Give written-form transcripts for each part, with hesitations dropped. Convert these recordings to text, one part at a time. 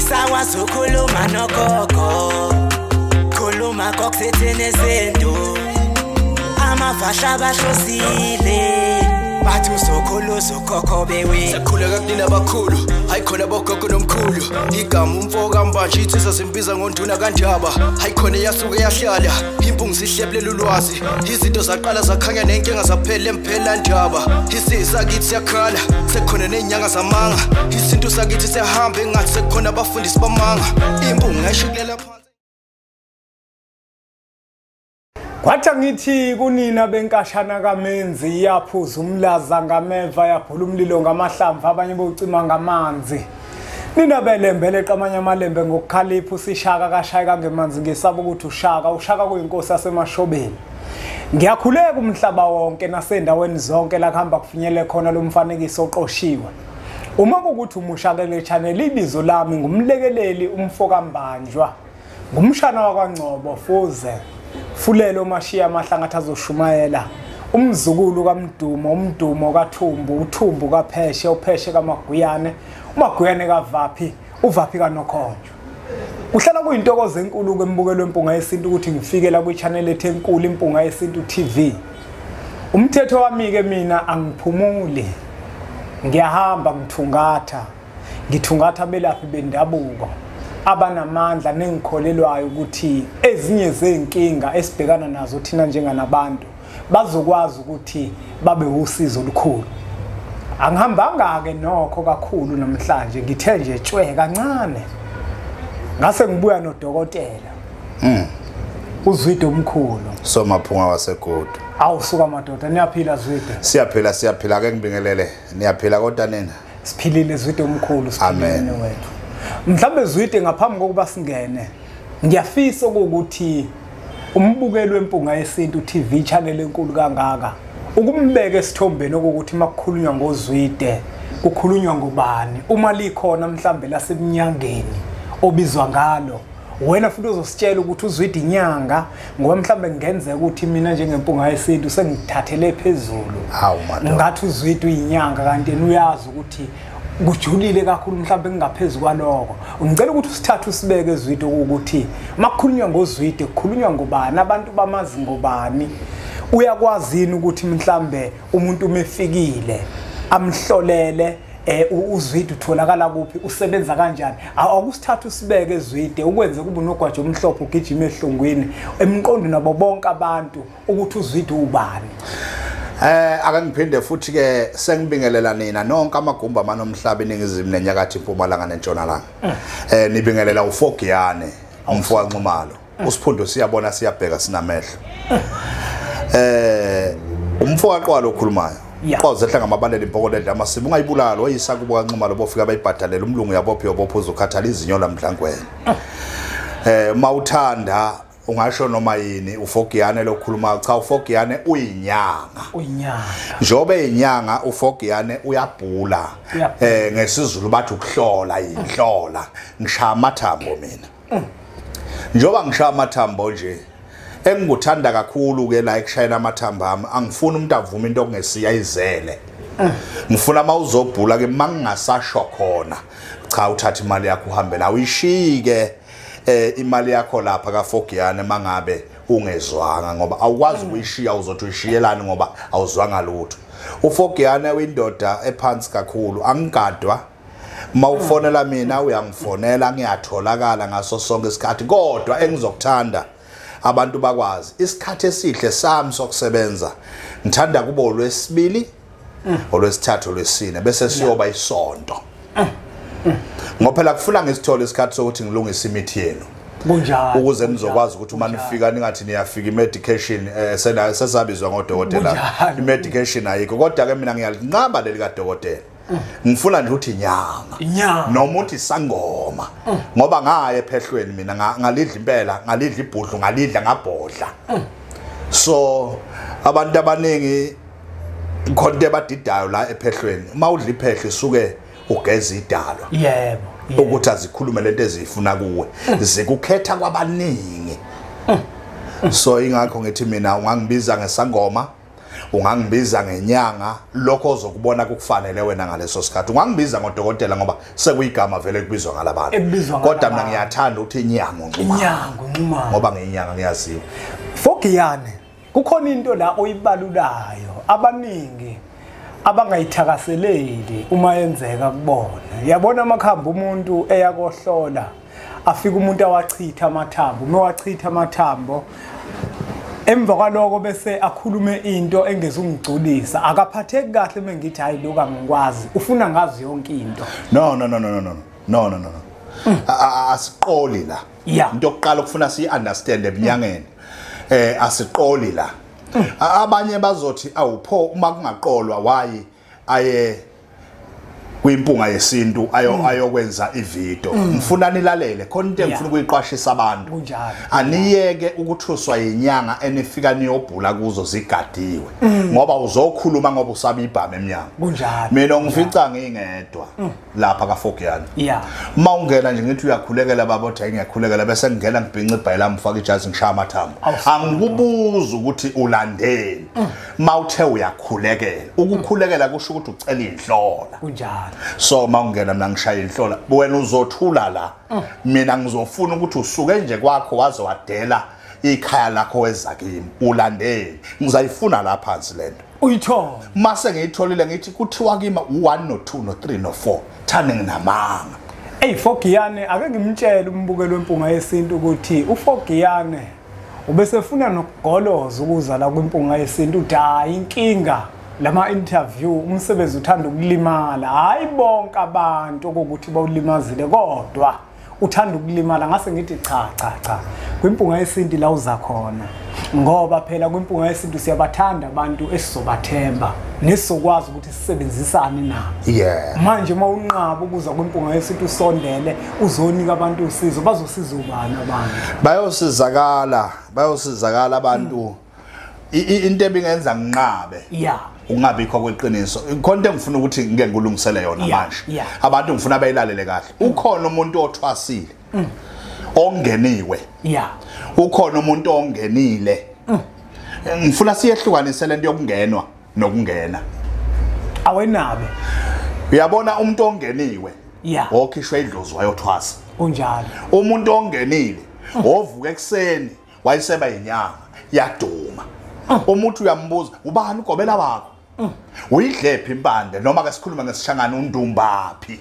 Angisakwazi ukukhuluma nogogo, khuluma kokusethene izinto. Amafasha bahlosile, bathi usokhulu usokhokho bewe. Sakhuleka kunina abakhulu, hayi khona bogogo nomkhulu. Igama umfo kaMbanje insizwa zimbiza ngonduna kaNdaba. Hayi khona yasuke yahlala, impungu sihlebulela ulwazi. Izinto zaqala zakhanya nenkinga zaphela emphela ndaba. Isizwe sakithi siyakhala, sekukhona nezinyanga zamanga. Isintu sakithi siyahamba engathi sekukhona abafundisi bamanga. Impungu ngayishukulela phansi. Kwathi ngithi kunina benkashana kaMenzi yaphuza umlaza ngameva yaphula umlilo ngamahlamvu abanye bocima ngamanzi. Nina belembe leqamanye amalembe ngokukhalipha usishaka kashayeka ngemanzi ngesaba ukuthi ushaka ushaka kuyinkosi yasemashobeni. Ngiyakhuleka umhlaba wonke nasendaweni zonke la kuhamba kufinyele khona lo mfanekiso oqoshiwe. Uma kukuthi umushaka le channel ibizo lami ngumlekeleli umfokambanjwa. Ngumshana wakwaNgcobo Fuze. Fulelo Mashiya Mahlangathi azoshumayela umzukulu kaMdumo umdumo kaThumbu uThumbu kaPheshe uPheshe kaMaguyane uMaguyane kaVaphi uVaphi kaNokhonjo. Kuhlala kuyintokozo enkulu kwembukelo Impunga Yesintu ukuthi ngifike la kwi-channel ethu enkulu Impunga Yesintu TV. Umthetho wami ke mina angiphumuli, ngiyahamba ngithungatha ngithungatha belaphi bendabuko abanamandla nengikholelwayo ukuthi ezinye zezinkinga esibhekana nazo thina njenganabantu bazokwazi ukuthi babe usizo olukhulu. Angihambanga ke nokho kakhulu namhlanje, ngithe nje tshwe kancane ngase ngibuya nodokotela uZwide omkhulu Somaphunga waseGudu. Awusuka madoda, niyaphila Zwide? Siyaphila, siyaphila, ake ngibingelele. Niyaphila kodwa nina? Siphilile Zwide omkhulu, siphilile wethu. Mhlambe Zwide, ngaphambi kokuba singene ngiyafisa ukuthi umbukeli weMpunga Yesintu TV channel enkulu kangaka ukumbeka esithombeni ukuthi makukhulunywa ngoZwide kukhulunywa ngobani, uma likhona mhlambe lasemnyangeni obizwa ngalo wena futhi uzositshela ukuthi uZwide inyanga, ngoba mhlambe kungenzeka ukuthi mina njengeMpunga Yesintu sengithathele phezulu ngathi uZwide uyinyanga kanti yena uyazi ukuthi kujulile kakhulu mhlawumbe kungaphezulu kwaloko. Ngicela ukuthi usithathe usibeke eZwide ukuthi makukhulunywa ngoZwide kukhulunywa ngobani, abantu bamazi ngobani, uyakwazi yini ukuthi mhlambe umuntu umefikile amhlolele uZwide utholakala kuphi, usebenza kanjani. Akusithathe usibeke eZwide ukwenze kube unogwajo omhlophe ugijima ehlungwini emqondo nabo bonke abantu ukuthi uZwide ubani. Ake ngiphinde futhi ke sengibingelela nina nonke amagumbi amanomhlaba eningizimu nenyakatho impumalanga nentshonalanga. Nibingelela uFogiyane umfo kaNxumalo. Usiphundo siyabona siyabheka sinamehlo. Umfo kaQwalo okhulumayo. Qozehla ngamabalele impokoledla amasimu ungayibulala oyisa kubo kaNxumalo bofika bayibhadalela umlungu yabophi yobopho uzokhathala izinyo lamhlangweni. Mawuthanda ungasho noma yini uFogiyane lokhuluma, cha uFogiyane uyinyanga. Uyinyanga. Njobe inyanga uFogiyane uyabhula. NgesiZulu bathi ukuhlola inhlola. Ngishaya amathambo mina. Njoba ngishaya amathambo nje engikuthanda kakhulu ke la ekushayela amathambo ami, angifuni umuntu avume into okungesiya izele. Ngifuna mawuzobhula ke mangingasasho khona, cha uthatha imali yakho uhambe la uyishike imali yakho lapha kaFogiyane mangabe ungezwanga, ngoba awukwazi ukuyishiya uzothi uyishiyelani ngoba awuzwanga lutho. uFogiyane uyindoda ephansi kakhulu, angigadwa. Mawufonela mina uyangifonela, ngiyatholakala ngaso sonke isikhathi, kodwa engizokuthanda abantu bakwazi isikhathi esihle sami sokusebenza ngithanda kubo olwesibili, olwesithathu, olwesine bese siyoba isonto. Ngoba phela kufuna ngisithole isikhathi sokuthi ngilungise imithi yenu. Kunjalo. Ukuze nizokwazi ukuthi uma nifika ningathi niyafika i-medication sesabizwa ngodokotela. I-medication ayikho kodwa ke mina ngiyalinqaba leli kadokotela. Ngifuna nje ukuthi inyanga noma uthi sangoma, ngoba ngaye ephehlweni mina ngalidla impela, ngalidla ibhudlu, ngalidla ngabhodla. So abantu abaningi khona abadidayo la ephehlweni, uma udla iphehlo isuke ugeza idalwa. Yebo. Ukuthi azikhulume lento ezifuna kuwe, zikukhetha kwabaningi. So ingakho ngithi mina ungangibiza ngesangoma, Ungangibiza ngenyanga, lokho ozokubona kukufanele wena ngaleso sikhathi. Ungangibiza ngodokotela ngoba sekuyigama vele kubizwa ngalabantu. Kodwa mina ngiyathanda ukuthi inyango Nxumalo. Inyango Nxumalo. Ngoba ngiyinyanga ngiyaziwa. Fogiyane, kukhona into la oyibalulayo abaningi abangayithakaseleli uma yenzeka kubona. Yabona amakhambi umuntu eyakohlola, afika umuntu awachitha amathambo, uma wachitha amathambo emva kwaloko bese akhulume into engezungigculisa, akaphatheki kahle mengithi hayi lokho angikwazi, ufuna ngazi yonke into. No no no no no no no no no. Asiqoli la. Into yokuqala ukufuna si understand ebunyangeni. Asiqoli la. Abanye bazothi awupho uma kungaqolwa why aye kwimpunga yesintu ayokwenza ivideo. Ngifuna nilalele khona into engifuna ukuyiqwashisa abantu. Aniyeke ukuthuswa yinyanga enifika niyobhula kuzo zigadiwe, ngoba uzokhuluma ngoba usaba ibhamu emnyango. Kunjalo. Mina ngifica ngingedwa lapha kaFogiyane. Uma ungena nje ngithi uyakhulekela baba, uthi ngiyakhulekela, bese ngingena ngibhinca ibhayi lami ngifaka ijazi ngishaya amathambo. Angikubuza ukuthi ulandeni. Mawuthe uyakhulekela, ukukhulekela kusho ukuthi ucela inhlola. Kunjalo. So mawungena mina ngishaya inhlola, wena uzothula la. Mina ngizofuna ukuthi usuke nje kwakho waze wadela ikhaya lakho weza kimi ulandeni. Ngizayifuna la phansi lento. Uyithola. Mase ngiyitholile ngithi kuthiwa kimi u1 no 2 no 3 no 4. Thane nginamanga. Ey Fogiyane, ake ngimtshele umbukelo wempunga yesintu ukuthi uFogiyane ubesefuna nokugoloza ukuza la kwimpunga yesintu, uthi hayi inkinga lama interview umsebenzi uthanda ukulimala. Hayi bonke abantu ukuthi bawulimazile, kodwa uthanda ukulimala. Ngase ngithi cha cha cha, kwimpunga yesintu la uza khona, ngoba phela kwimpunga yesintu siyabathanda abantu esizobathemba nesizokwazi ukuthi sisebenzisane nabo. Manje uma unqaba ukuza kwimpunga yesintu usondele uzonika abantu usizo, bazosiza ubani abantu? Bayosizakala, bayosizakala abantu. Into ebingenza nginqabe ungabikho kweqiniso. Khona into engifuna ukuthi ngike ngilungisele yona manje. Abantu ngifuna bayilalele kahle. Ukhona umuntu othwasile ongeniwe. Ukhona umuntu ongenile. Ngifuna siyehlukanise lento yokungenwa nokungena. Awenabe. Uyabona umuntu ongeniwe okhishwe idlozi wayothwasa. Kunjalo. Umuntu ongenile ovuka ekseni wayeseba inyanga yaduma. Umuntu uyambuza ubani ugobela wakho? Uyidlephi impande noma ke sikhuluma ngesishangana undumbaphi?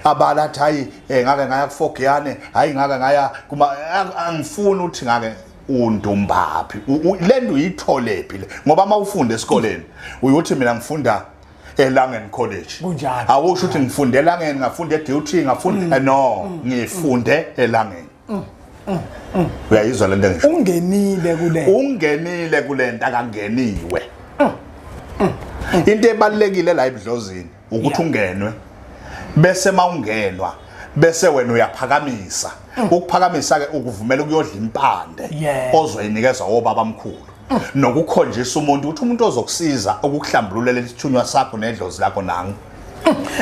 Abala athi hayi ngake ngaya kuFogiyane, hayi ngake ngaya kuma, angifuni ukuthi ngake undumbaphi. Lento uyitholephi le? Ngoba mawufunda esikoleni uyothi mina ngifunda eLangen College. Kunjalo. Awusho ukuthi ngifunde eLangen, ngafunde eDUT, ngafunde no, ngifunde eLangen. Uyayizwa lento ngisho. Ungenile kule. Ungenile kulento akangeniwe. Into ebalekile la ebudlozini ukuthi ungenwe, bese mawungenwa bese wena uyaphakamisa. Ukuphakamisa ke ukuvumela ukuyodla impande ozoyinikeza obaba mkhulu, nokukhonjisa umuntu ukuthi umuntu ozokusiza ukukuhlambululela isithunywa sakho nedlozi lakho nangu.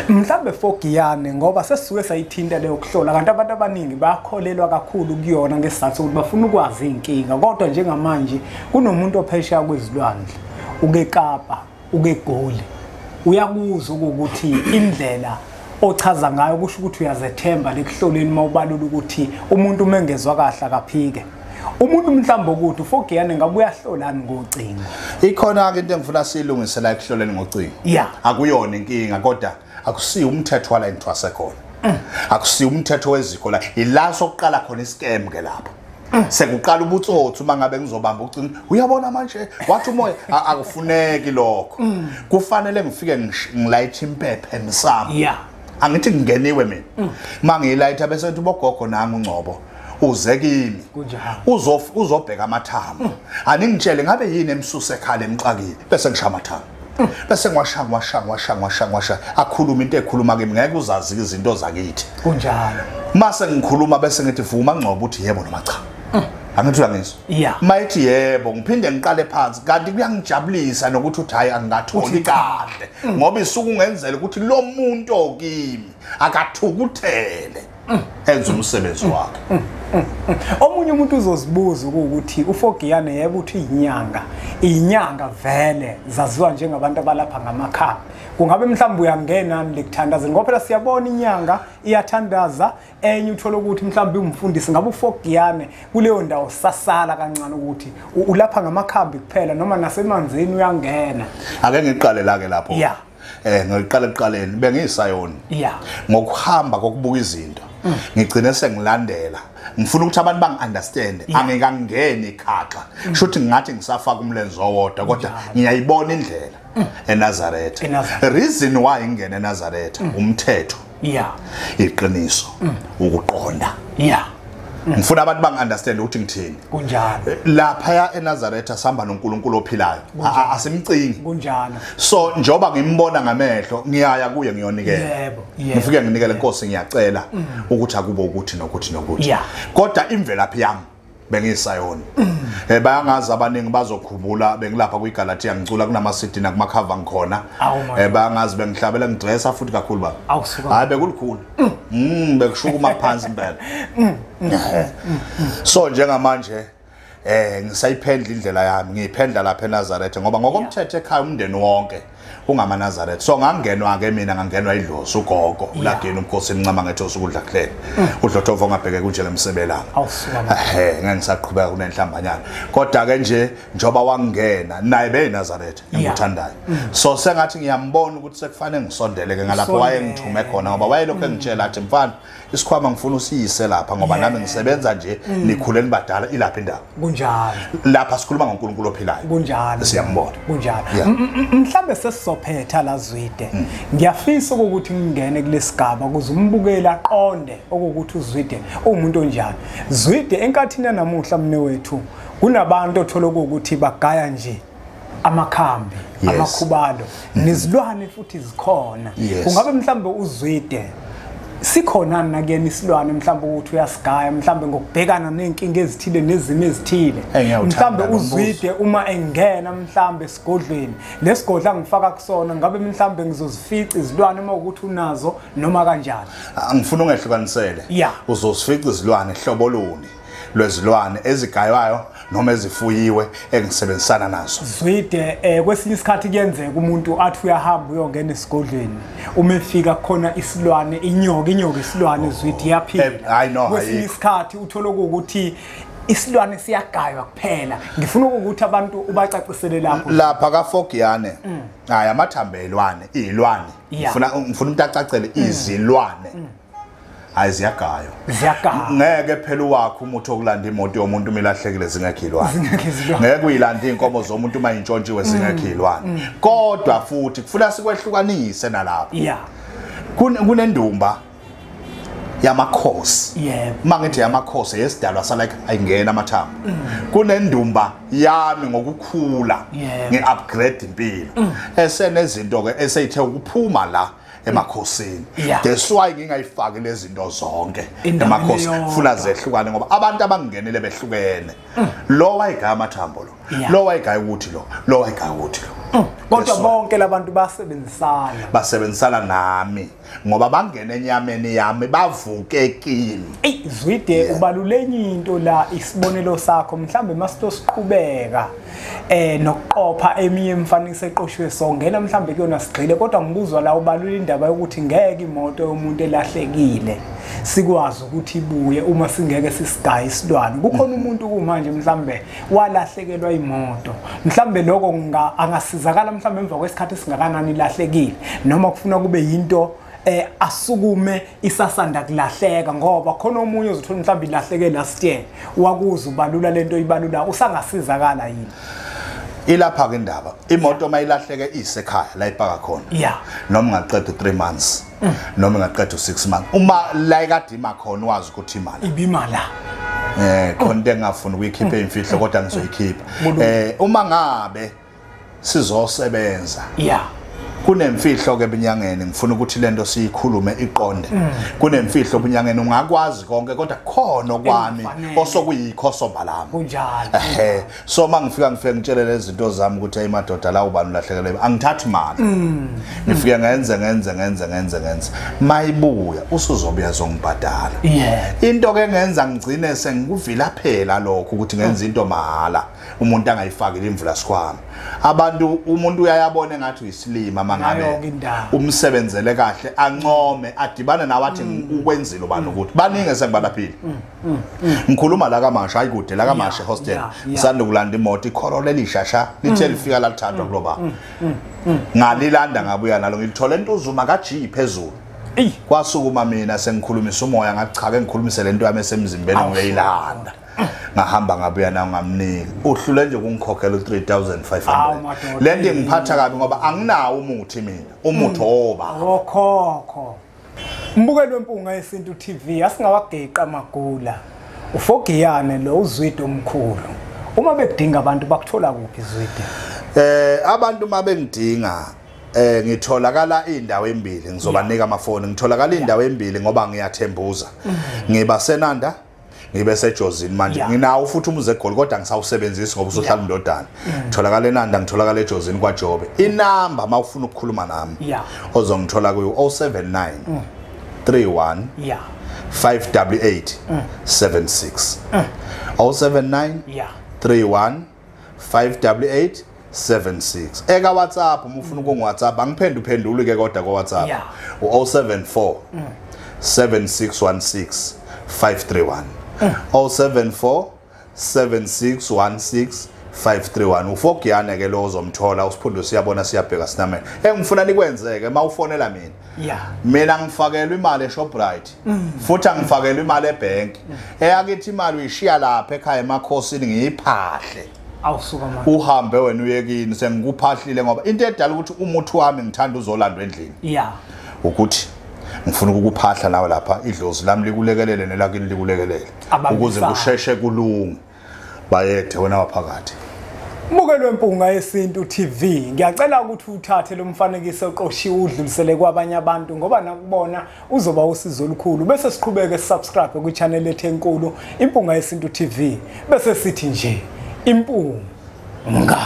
Mhlambe Fogiyane, ngoba sesisuke sayithinta leyo kuhlola, kanti abantu abaningi bayakholelwa kakhulu kuyona ngesizathu sokuthi bafuna ukwazi inkinga. Kodwa njengamanje kunomuntu ophesheya kwezilwandle, uke Kapa, uke Goli, uyakuzwa ukuthi indlela ochaza ngayo kusho ukuthi uyazethemba lekuhloleni mawubalula ukuthi umuntu umengezwa kahle akaphike. Umuntu mhlawumbe ukuthi uFogiyane ngabe uyahlolani ngocingo. Ikhona ke into engifuna siyilungise la ekuhloleni ngocingo. Akuyona inkinga, kodwa akusiyo umthetho wala engithwase khona. Akusiyo umthetho weziko la. Ila sokuqala khona iscam ke lapho. Sekuqala ubutsotsi uma ngabe ngizobamba ucingo. Uyabona manje wathi umoya akufuneki lokho. Kufanele ngifike ngilayithe impepha emsamo. Angithi ngingeniwe mina. Mangiyilayitha bese ngithi bogogo nangu Ngcobo uze kimi. Uzobheka amathambo. Aningitshele ngabe yini emsuse ekhala emxakile bese ngishaya amathambo. Bese ngiwasha ngiwasha ngiwasha ngiwasha ngiwasha akhuluma into ekhuluma kimi, ngeke uzazi izinto zakithi. Kunjalo. Mase ngikhuluma bese ngithi vuma Ngcobo uthi yebo noma cha. Angithi uyangizwa? Mayithi yebo ngiphinde ngiqale phansi, kanti kuyangijabulisa nokuthi uthi hayi angingatholi kahle, ngoba isuku ungenzela ukuthi lo muntu okimi akathukuthele. Enza umsebenzi wakhe. Omunye umuntu uzozibuza ukuthi uFogiyane yebo uthi inyanga, inyanga vele zaziwa njengabantu abalapha ngamakhaya. Kungabe mhlawumbe uyangena lekuthandazeni ngoba phela siyabona inyanga iyathandaza, enye uthola ukuthi mhlawumbe umfundisi. Ngabe uFogiyane kuleyo ndawo sasala kancane ukuthi ulapha ngamakhambi kuphela noma nasemanzini uyangena? Ake ngiqale la ke lapho. Ngiqale ekuqaleni bengiyisayoni. Ngokuhamba kokubuka izinto ngigcine sengilandela, ngifuna ukuthi abantu bangi-understand, angikangeni ikhaxa. Kusho ukuthi ngathi ngisafaka umlenze owodwa kodwa ngiyayibona indlela eNazaretha. Reason why ngingene eNazaretha umthetho, iqiniso, ukuqonda. Ngifuna abantu bangi-understand ukuthi ngithini. Kunjalo. Lapha eNazaretha sihamba noNkulunkulu ophilayo, asimcingi. Kunjalo. So njoba ngimbona ngamehlo ngiyaya kuye ngiyonikela. Yebo. Ngifike nginikele inkosi, ngiyacela ukuthi akube ukuthi nokuthi nokuthi. Kodwa imvelaphi yami bengiyisayoni. Bayangazi abaningi bazokhumbula bengilapha kwiGalatia ngicula kunama CD nakumakhava ngikhona. Bayangazi bengihlabela ngidressa futhi kakhulu baba. Hayi bekulikhulu. Bekushukuma phansi impela. So njengamanje ngisayiphendla indlela yami, ngiyiphendla lapha eNazaretha ngoba ngokomthetho ekhaya umndeni wonke ungamaNazaretha. So ngangenwa ke mina, ngangenwa idlozi ugogo uLageni umkhosi encama ngethosa ukudla kuhlele. Udlothovo ngabheke kunje lemsebelanga. Ngeke ngisaqhubeka kunenhlambanyana. Kodwa ke nje njoba wangena naye beyiNazaretha engithandayo. So sengathi ngiyambona ukuthi sekufanele ngisondele ke ngalapho wayengithume khona ngoba wayelokhu engitshela athi mfana isikhwama ngifuna usiyise lapha ngoba nami ngisebenza nje nikhuleni badala ilapha indawo. Kunjalo. Lapha sikhuluma ngoNkulunkulu ophilayo. Kunjalo. Siyambona. Kunjalo. Mhlambe sesizophetha la Zwide. Ngiyafisa ukuthi ngingene kulesigaba ukuze umbukeli aqonde ukuthi uZwide umuntu onjani. Zwide, enkathini namuhla mne wethu kunabantu othola ukuthi bagaya nje amakhambi, amakhubalo, nezilwane futhi zikhona. Kungabe mhlambe uZwide sikhona nakuyena isilwane mhlawumbe ukuthi uyasigaya mhlawumbe ngokubhekana nenkinga ezithile nezimo ezithile? Mhlawumbe uZwide uma engena mhlawumbe esigodlweni, lesigodla angifaka kusona ngabe mhlawumbe ngizozifica izilwane uma ukuthi unazo noma kanjani? Angifuni ungehlukanisele. Uzozifica izilwane hlobo luni lwezilwane ezigaywayo noma ezifuyiwe engisebenzisana nazo. Zwide, kwesinye isikhathi kuyenzeka umuntu athi uyahamba uyongena esigodlweni, uma efika khona isilwane, inyoka isilwane Zwide iyaphila. Kwesinye isikhathi uthola ukuthi isilwane siyagaywa kuphela. Ngifuna ukuthi abantu ubacacisele lapho. Lapha kaFogiyane hayi amathambo elwane, izilwane. Ngifuna umuntu acacele izilwane. Hayi ziyagaywa. Ziyagaywa. Ngeke phela wakho umuthi okulanda imoto yomuntu uma ilahlekile zingekho ilwane. Ngeke uyilande inkomo zomuntu uma intshontshiwe zingekho ilwane. Kodwa futhi kufuna sikwehlukanise nalapho. Kunendumba yamakhosi. Yebo. Uma ngithi yamakhosi yesidalwa salike ayingena amathambo. Kunendumba yami ngokukhula ngi-upgrade impilo. Esenezinto ke eseyithe ukuphuma la emakhosini. That's why ngingayifaki lezi zinto zonke emakhosini, funa zehlukane ngoba abantu abangenele behlukene. Lo wayigaya amathambo lo, lo wayigaya ukuthi lo wayigaya ukuthi lo. Kodwa bonke labantu basebenzisana. Basebenzisana nami ngoba bangena enyameni yami bavuke kimi. Ey Zwide, ubalulenye into la isibonelo sakho mhlambe masitosiqhubeka nokuqopha eminye imifanekiso eqoshiwe songena mhlambe kuyona sigxile, kodwa ngikuzwa la ubalula indaba yokuthi ngeke imoto yomuntu elahlekile sikwazi ukuthi ibuye uma singeke sisigaye isilwane. Kukhona umuntu kumanje mhlambe walahlekelwa imoto, mhlambe lokho angasizakala mhlambe emva kwesikhathi esingakanani ilahlekile, noma kufuna kube yinto asukume isasanda kulahleka, ngoba khona omunye uzothola mhlawumbe ilahleke last year wakuza ubalula lento ibalula, usangasizakala yini? Ilapha ke indaba, imoto mayilahleke isekhaya la ipaka khona, noma ingaqeda 3 months noma ingaqeda 6 months, uma la ikade ima khona wazi ukuthi imali ibimala khona into engafuni ukuyikhipha imfihlo kodwa ngizoyikhipha. Uma ngabe sizosebenza Kunemfihlo ke ebunyangeni, ngifuna ukuthi lento siyikhulume iqonde. Kunemfihlo ebunyangeni, ungakwazi konke kodwa khona kwami osokuyikho somba lami. Kunjalo. Ehhe, so mangifika ngifike ngitshele lezi zinto zami ukuthi hey madoda la ubani ulahlekelwe, angithathi imali. Ngifike ngenze ngenze ngenze ngenze ngenze. Mayibuya usuzobuya zongibhadala. Into ke ngenza ngigcine sengikuvila phela lokho ukuthi ngenza into mahala umuntu angayifakile imvula sikhwama. Abantu umuntu uyayabona engathi uyisilima mangabe umsebenzele kahle ancome adibane nawe athi ukwenzile ubani ukuthi baningi sengibalaphile. Ngikhuluma la kaMasha ayikude la kaMasha hostel ngisanda kulanda imoto iCorolla elishasha lithe lifika lalithandwa kuloba. Ngalilanda ngabuya nalo ngilithole entuzuma ka G phezulu. Kwasukuma mina sengikhulumisa umoya ngathi cha ke ngikhulumise lento yami esemzimbeni ngiyilanda. Ngahamba ngabuya nawo ngamnika. Uhlule nje ukungikhokhela u3500. Lento ngiphatha kabi ngoba anginawo umuthi mina. Umuthi oba. Okhokho. Mbukelo wempunga yesintu TV asingawageqa amagula. Ufogiyane lo uZwide omkhulu. Uma bekudinga abantu bakuthola kuphi Zwide? Abantu mabengidinga ngitholakala indawo embili, ngizobanika amafoni. Ngitholakala indawo embili ngoba ngiyathembuza. Ngiba senanda ngibe seJozini manje. Nginawo futhi umuzi eGoli kodwa ngisawusebenzisi ngoba usuhlala indodana. Ngitholakala eNanda, ngitholakala eJozini kwaJobe. Inamba mawufuna ukukhuluma nami ozongithola kuyo 079 31 588 76. 079 31 588 76. Eka WhatsApp uma ufuna ukungi WhatsApp angiphenduphenduli ke kodwa ko WhatsApp. U074 7616 531. 074 7616 531. Ufogiyane ke lo ozomthola usiphundo siyabona siyabheka sinamele. Engifuna nikwenzeke mawufonela mina. Mina ngifakelwe imali eShoprite. Futhi angifakelwe imali ebank. Eyakithi imali uyishiya lapha ekhaya emakhosini ngiyiphahle. Awusuka manje. Uhambe wena uyekini sengikuphahlile ngoba into edala ukuthi umuthi wami ngithanda uzolandwa endlini. Ukuthi ngifuna ukukuphahla nawe lapha idlozi lami likulekelele nelakini likulekelele ukuze kusheshe kulunge. Bayethe wena waphakathi. Mbukelo wempunga yesintu TV, ngiyacela ukuthi uthathe lo mfanekiso oqoshiwe udlulisele kwabanye abantu ngoba nakubona uzoba usizo olukhulu. Bese siqhubeke subscribe ku channel ethu enkulu Impunga Yesintu TV. Bese sithi nje impunga.